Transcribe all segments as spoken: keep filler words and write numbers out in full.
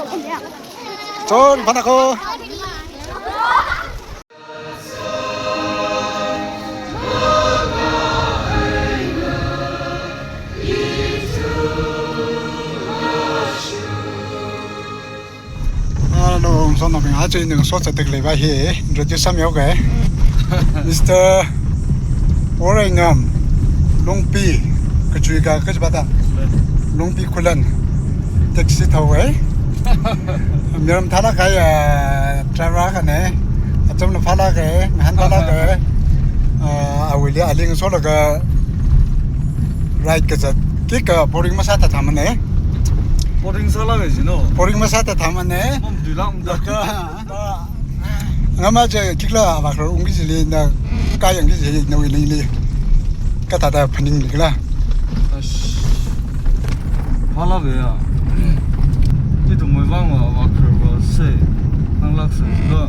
Chon, phanako. Hello, sonnabing, aja ina ngaso zatda khaleiva hi introduce sāmihaoga. Mister Woreingam Lungpi, kachui ka, kachi vāta? Lungpi Khullen, taxi thao e. Miram thala kaya, driver akhana, acham na phala kaya, ngahan phala kaya. Ah, awuili ali ngasolaga ride kazat, khikha boring masāthathamana. Boring sālaga jino. Boring masāthathamana. Mamdui lam da. Laga, ah, ngama je khikhala avākharar ungki jili na, kayangki jili nawui ningli kathāda phaningli khala. Ash. Phalākva ya. Ithumwui vang va, avākharar va se. Nganglāksa kha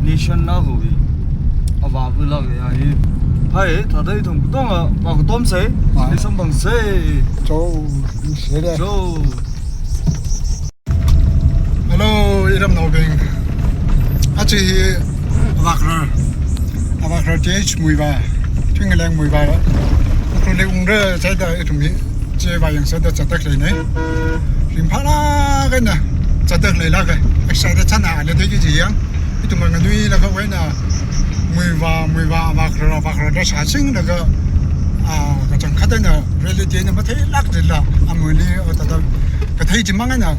nation na khui. Avā phalākva ya hi. Hai, thāda ithum katonga vākatomsa. Ah. Ithum samphangsa. Cho, ningshire. Cho. Hello, iramnaobing. Aja hi avākharar. Avākharar T H Muivah, Thuingaleng Muivah. Ukhrulli ungra sāda ithum hi, chi vāyang sāda zatda khaleina. Ringphālāk eina zatda khaleilāka. Excited sāna, ali deki jiyang. Ithum nganuilāka wui eina Muivah, Muivah, avākharar, avākharar da shāsinglaga, ah, kachangkhat eina reality eina matheilāk jila, amuili, oh, thāda kathei chimang eina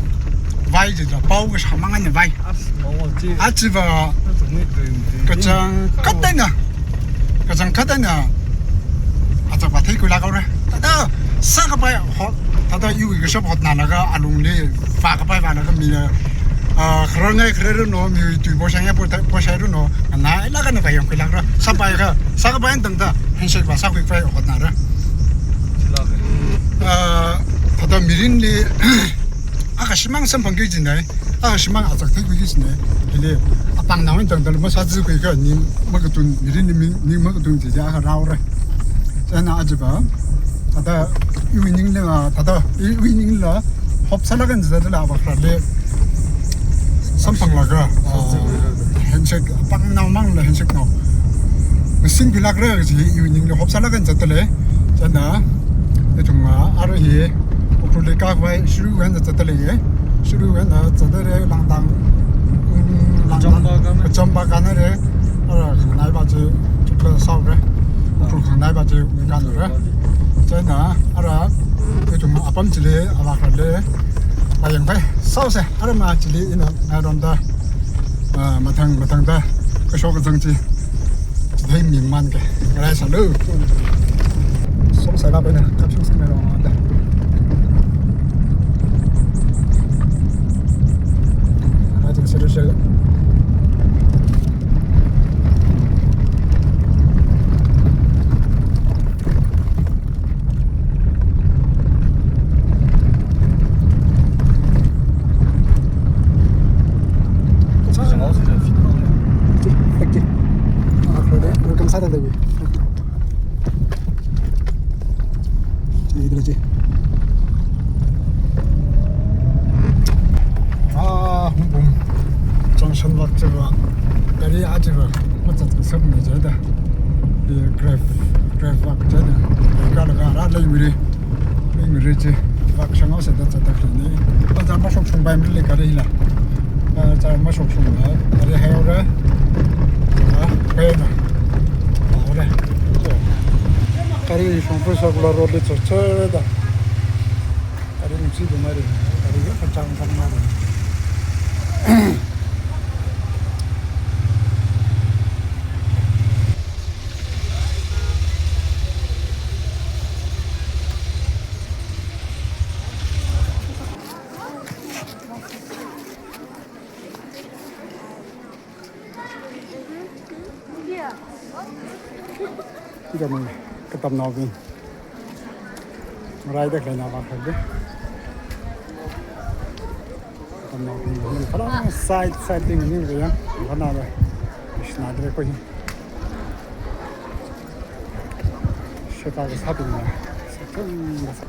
vai jila, pao kashāmang eina vai. As, oh, chi. Aja va, chi ni kren, kren. Kachangkhat eina, kachangkhat eina, aja va theikhuilāk haora. Thāda, sākapai hot, thāda iwui kashap hotnālaga alungli vākapai vālaga mina, ah, khararngai khararranu, miwui tui poshāngai po-, poshairanu, nganailāk eina vāyangkhuilākra. Sāpai kha, sākapai tangda handshake vāsākhuipai hotnāra. Chilākva. Ah, thāda mirinli, akha shimang samphangki jina, akha shimang azak theikhuiki jina, hili apāngnaowui tangda masāzakhui kha ning makatun, mirinli ning, ning makatun jija akha rāhaora. Chieina aja va, thāda iwui ningli, ah, thāda iwui ningla, hope sālaga zatdala avākhararli samphanglaga, ah, handshake, apāngnaomangla handshake nao. Ngasingkhuilākra kaji iwui ningli hope sālaga zatdalei. Chieina, ithum, ah, arui hi, Ukhrulli kakhavai, Shirui eina zatdalei. Shirui eina zatdalei, Langdang, um, Langdang, Chamba kana. Chamba kanara, ara khanganai va chi, chukla sāhaora. Ukhrul khanganai va chi, ungkanara. Chieina, ara, ithum apam chili, avākhararli vāyangpai sāhaosa, ara ma chili ina ngairomda, ah, mathang, mathangda, kashok kazang chi, chithei mi man ke, ngarai sālu. Song sai ba pena, kapshung sing ngairomda. Ngarai sālu, sālu. Ah, Hungpung junction vak chiva, gari a chiva, mazatkasakna jida. Hi Grab, Grab vak jida. Kala kala leimiri. Leimiri chi vak shanghaosa da zatda khaleina. Bazar mashokshungpai mili gari hila. Bazar mashokshungla gari haihaora. Ah, pena. Haora. Gari shongfa shokla road li chorchor da. Gari nungsi dumari. Gari ya kachang kachang mari. Ida mui, katamnaobing. Raida khaleina vākhararli. Katamnaobing, ni kala side, side bing ni kaya, kana da. Ishna dre koi. Sheka kasābingna. Sakang kasā.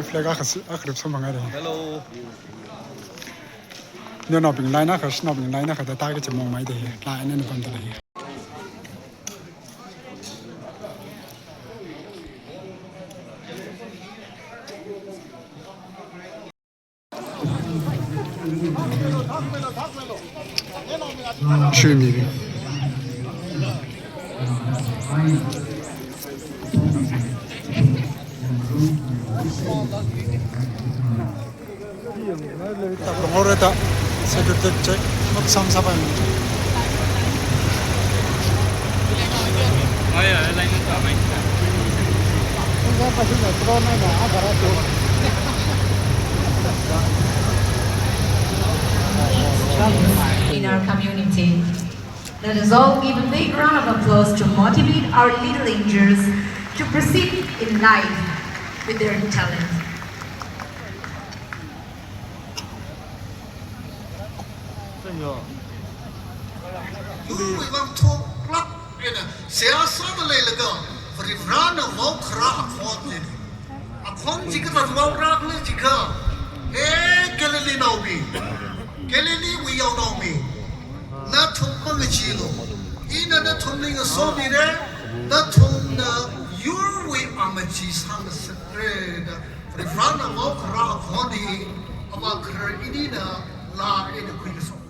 Flag akha si, akha rip samphanghaira. Hello. Naonaobing line akha, shanaobing line akha da taki chimong mai da hi. Line na pam da hi. Shimi. Ngoreta security check, not sam saban. In our community. Let us all give a big round of applause to motivate our little angels to proceed in life with their talent. Yurwui vang thoklāk eina seihā sāda leilaga, Varivarāna vaokharā akhon chi. Akhon chi kathāda vaorākhala jiakha, he Galileenaobing, Galileewui yaonaobing, nathum mangacheelu. Ina nathumli ngasomira, nathumna yurwui amachi sāngasakra da, Varivarāna vaokharā akhon hi, avākharar inina laa eina khuikashok.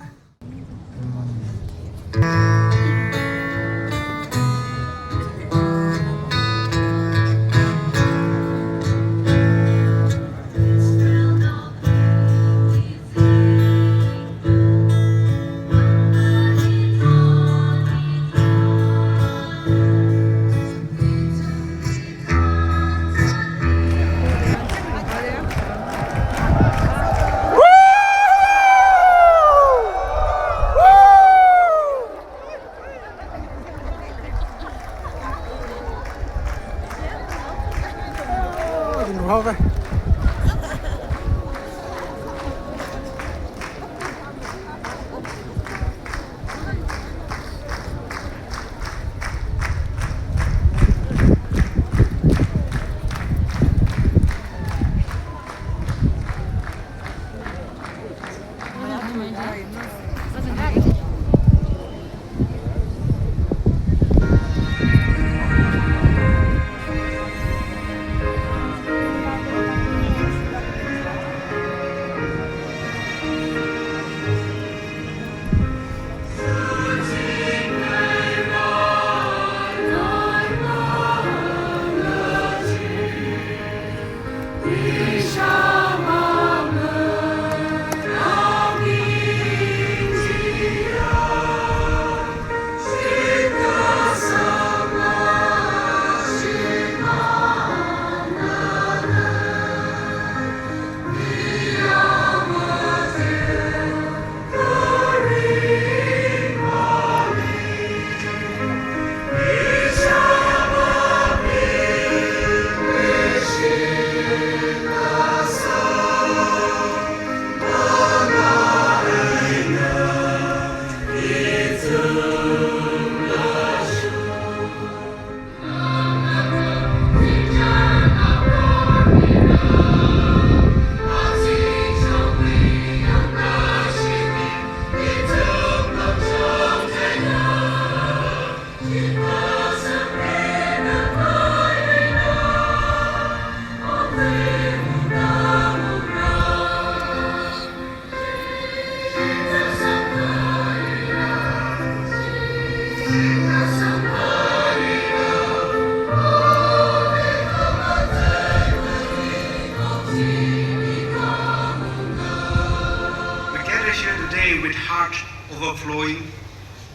We gather here today with heart overflowing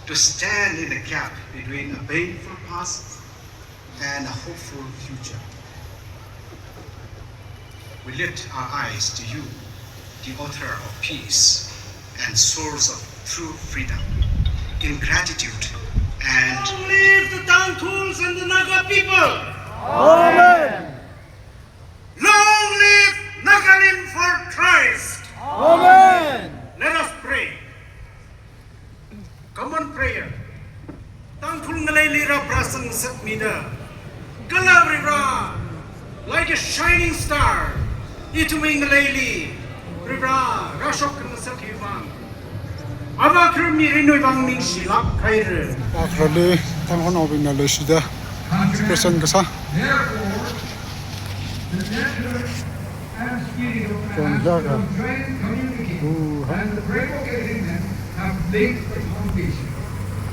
to stand in the gap between a painful past and a hopeful future. We lift our eyes to you, the author of peace and source of true freedom, in gratitude and Long live the Tangkhuls and the Naga people! Amen! Long live Nagalim for Christ! Amen! Let us pray. Common Ithumwui ngaleili Proho rāshok khangasak hi vang, Avā Kharinwui vang ningshilāk haira. Avā Kharili Tangkhulnaobingna leishida Christian kasā. Therefore, the letter and spirit of the John Jacob. Amsterdam Train Communique Ooh, huh? and the Private Agreement have laid the foundation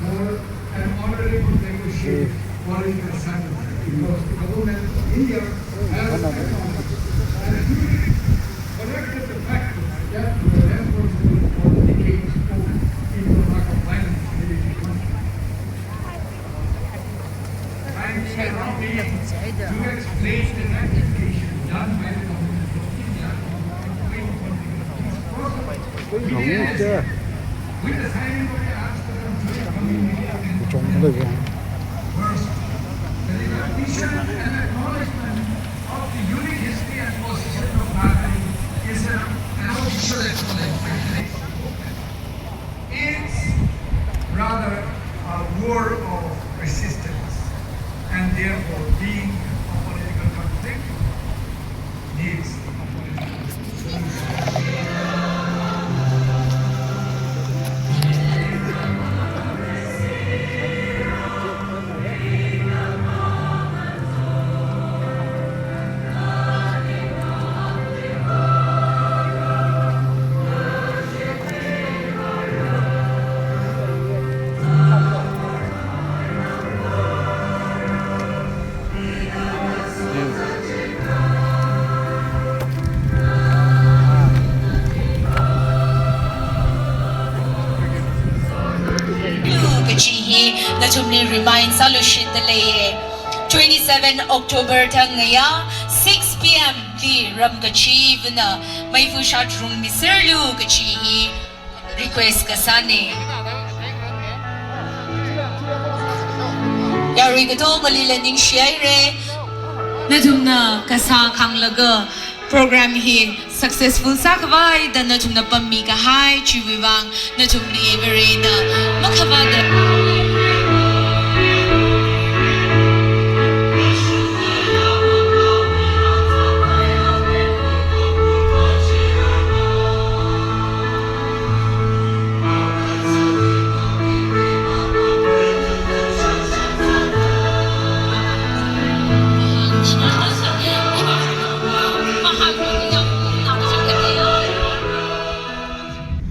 for an honorable negotiated political settlement because the government of India has acknowledged and duly corrected the factors that were responsible for the decades of inter-Naga violence within the country. I am here now to explain the rectification done by the government of India on the point of conflict of peace process. First, the recognition and acknowledgement of the unique history and position of Nagaland is an, an official acknowledgement. It's rather a war of resistance, and therefore being a political conflict needs a political solution. Kachi hi nathumli remind sāluishitda leiya. Twenty-seven October thang ngayā six P M li ram kachivana meifa shātrung miserlu kachi hi request kasāna. Yarui katongalila ningshi haira. Nathumna kasā khanglaga program hi successful sākhavai da nathumna pammi kahai chiwui vang nathumli Varena makhavāda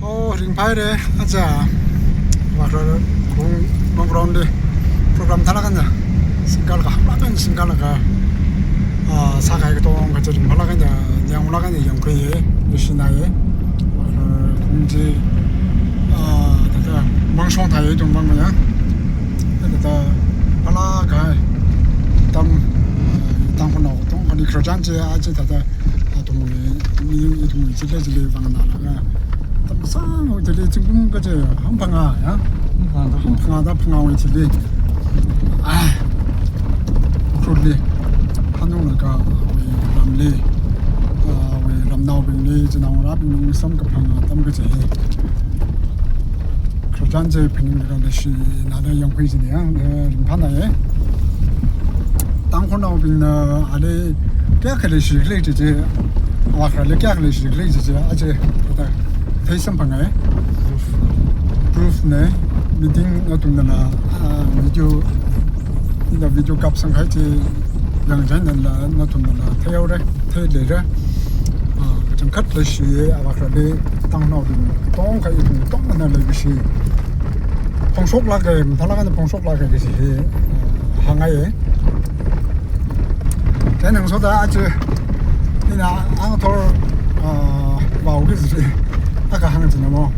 Oh, ringphāra, aja. Avā Kharili, Khong, Khong ground li program thālāk eina singkalaga, hānglāk eina singkalaga, ah, sākahai katonga chi ringphālāk eina, yanglāk eina yangkhuiya, yashinaye. Avā Khar, Khong chi, ah, thāda, mangshong thāya ithum vang maya. Thāda, phalākahai atam, ah, Tangkhulnao katongkhali khararchan chi, aja thāda, athumwui, mi, ithumwui chili chili vang nalaga. Tamsang chili zingkum kaje, hangphangā ya. Hangphangā da. Hangphangā da phangāwui chili. Ai. Ukhrulli. Hanunglaga awui ramli. Ah, awui ramnaobingli, chinaongarābingli samkaphang atam kaje hi. Khararchan chi phaninglaga leishinada yangkhui chili ya, eh, ringphānāya. Tangkhulnaobingna ali kayākha leishikhala kaji chi, Avā Kharili kayākha leishikhala kaji chi, aja thāda theisamphanga. Proof na, meeting nathumnala, ah, video, ina video kapsangkahai chi yangchai eina nathumnala theihaora, theileira. Ah, kachangkhat leishiya, Avā Kharili Tangkhulnaobing katongkha ithum katongana leikashi. Phongshoklāka, mathālāk eina phongshoklāka kaji hi, ah, hāngngaiya. Chieina ngasoda aja, ina ngathor, ah, vāki kaji hi, akha hāngchina mo.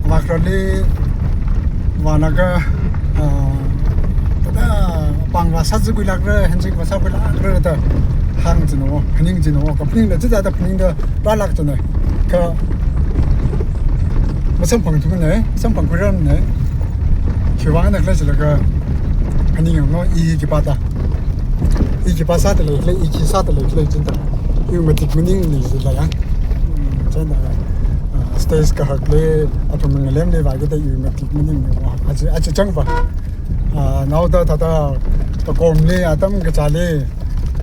Avā Kharili vālaga, ah, thāda pāng vāsā chikhuilākra, hanchik vāsākhuilākra da hāngchina mo, phaningchina mo, kaphaningla chithāda phaningda rālākchina. Kha masamphangthumana, masamphangkhuirarmana. Khiwuivang eina khala jilaga phaningyanglu, i khipā da. I khipā sāda leikhala, i khi sāda leikhala jida. Iwui matik maningmana jila ya. Chieina, ah, stage kahakli, athum ngalemli vāki da iwui matik maningmana. Aja, aja chang va. Ah, naoda thāda, takomli, atam kachāli,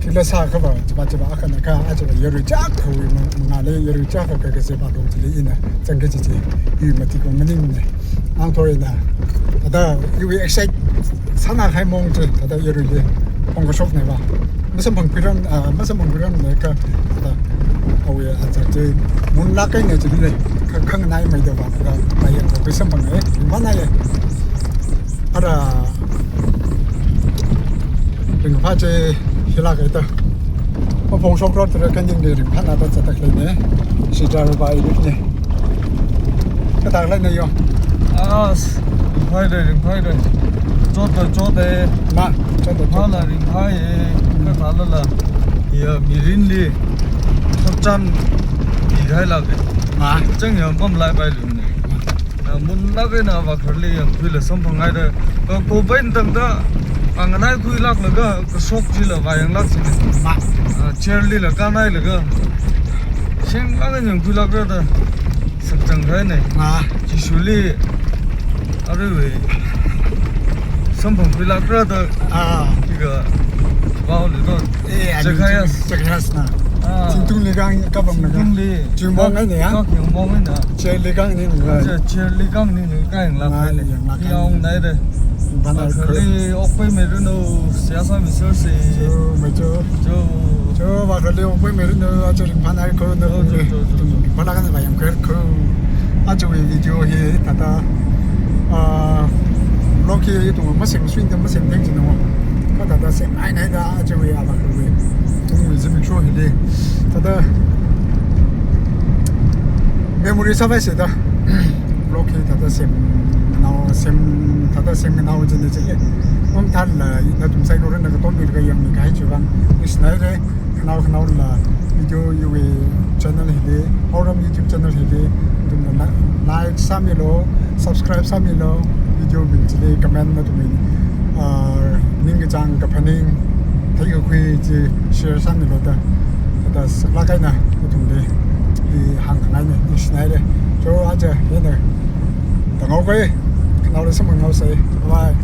Kila sākhava, chiva chiva akhana kha, aja yarui chak kawui ma-, mangāli yarui chak kha kazip alung chili ina, zangki chichi, i mati kong maningmana. Angthor ina, thāda, iwui excite sānā kahai mong chi, thāda yaruili, phongkashokna va. Masamphangkhuiram, ah, masamphangkhuiramna kha, thāda, awui azak chi, munlāk eina chili, kha-, khanganaimeida va, thāda, pai yang khui samphanga, eh, mana ye. Ara, ringphā chi hilāk eina. Maphongshok rot ra kaningli ringphāna da zatda khaleina. Shi driver ba ilikna. Kathā khaleina yo. As, ringphāra, ringphāra. Chotda, chotda. Ma, chotda, chotda. Ringphāla, ringphāya. Kathālala. Ya, mirinli. Thotchan. Ikhailāk. Ma. Chang ya, pamlai pai lungna. Ah, munlāk eina avākharli yangkhuila samphanghaida, ka kopain tangda, ah, nganaikhuilāklaga, kashok chila vāyanglāk chili. Ma. Ah, chair lila kānhailaga, shenglāk eina yangkhuilākra da, sakchang kahaina. Ma. Jishuli, aruiwui, samphangkhuilākra da, ah, iga, vaoli da. Eh, ani Zacchaeus. Zacchaeus na. Ah. Chingtungli kang kapam na kang. Chingtungli. Chingmong eina ya? Kak yangmong eina. Chair li kang ni nga. Chair, chair li kang ni nga kayang lāk. Nga ni yang lāk. Yangnaira. Bana kali okpai merunu, seihā sāmisersi. Cho, macho. Cho. Cho, ba kali okpai merunu, aja ringphānai kho na. Cho, cho, cho, cho, cho. Bana kan ba yangkhuirakho. Ajawui video hi thāda, ah, vlog hi ithum masem suinda masem theng jino. Kha thāda semhaina da ajawui avākharwui. Ithumwui zimiksho hili. Thāda memory sāpaisei da. Vlog hi thāda semnao, sem, thāda semnao jine jile. Mamthāla nathum saikorana katommirga yangmi kahai chiwuivang. Ningshinaira. Khanao khanaola video iwui channel hili, Haoram YouTube channel hili, ithumna na-, like sāmilu, subscribe sāmilu, video bing chili comment nathumwui, ah, ningkachāng kaphaning, theikakhui chi share sāmilu da, da saklāk eina nathumli, i hāngkhangaina, ningshinaira. Cho aja, hina, da ngaokai, khanaola samphanghaosei, bye bye.